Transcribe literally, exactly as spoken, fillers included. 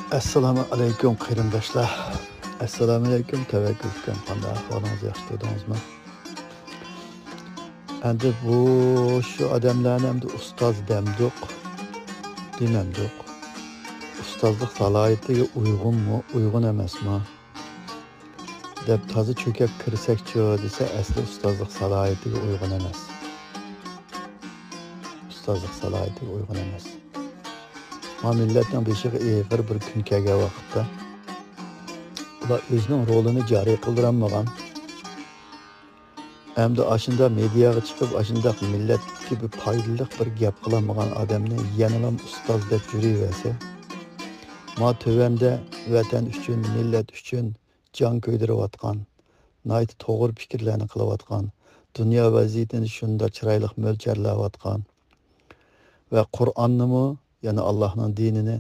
ئەسسالامۇ ئەلەيكۇم قېرىنداشلار. ئەسسالامۇ ئەلەيكۇم تەۋەككۈل ئۇكام، قانداق ئەھۋالىڭىز، ياخشى تۇردىڭىزمۇ؟ ئەمدى بۇ شۇ ئادەملەرنى ئەمدى ئۇستاز دەمدۇق، دېمەمدۇق. ئۇستازلىق سالاھىيىتىگە ئۇيغۇنمۇ، ئۇيغۇن ئەمەسمۇ دەپ تازا چۆكۈپ كىرسەكچۇ دېسە، ئەسلى ئۇستازلىق سالاھىيىتىگە ئۇيغۇن ئەمەس. ئۇستازلىق سالاھىيىتىگە ئۇيغۇن ئەمەس. ما مىللەتنىڭ بېشىغا ئېغىر بىر كۈن كەلگەن ۋاقىتتا، ئۇلار ئۆزىنىڭ رولىنى جارى قىلدۇرالمىغان، ئەمدى ئاشۇنداق مېدىياغا چىقىپ، ئاشۇنداق مىللەتكە بىر پايدىلىق بىر گەپ قىلالمىغان ئادەمنى يەنىلا ئۇستاز دەپ يۈرۈۋەرسە، ما تۆۋەندە ۋەتەن ئۈچۈن، مىللەت ئۈچۈن جان كۆيدۈرۈۋاتقان، ناھايىتى توغرا پىكىرلەرنى قىلىۋاتقان، دۇنيا ۋەزىيىتىنى شۇنداق چىرايلىق مۆلچەرلەۋاتقان ۋە قۇرئاننىمۇ، يەنى ئاللاھنىڭ دىنىنى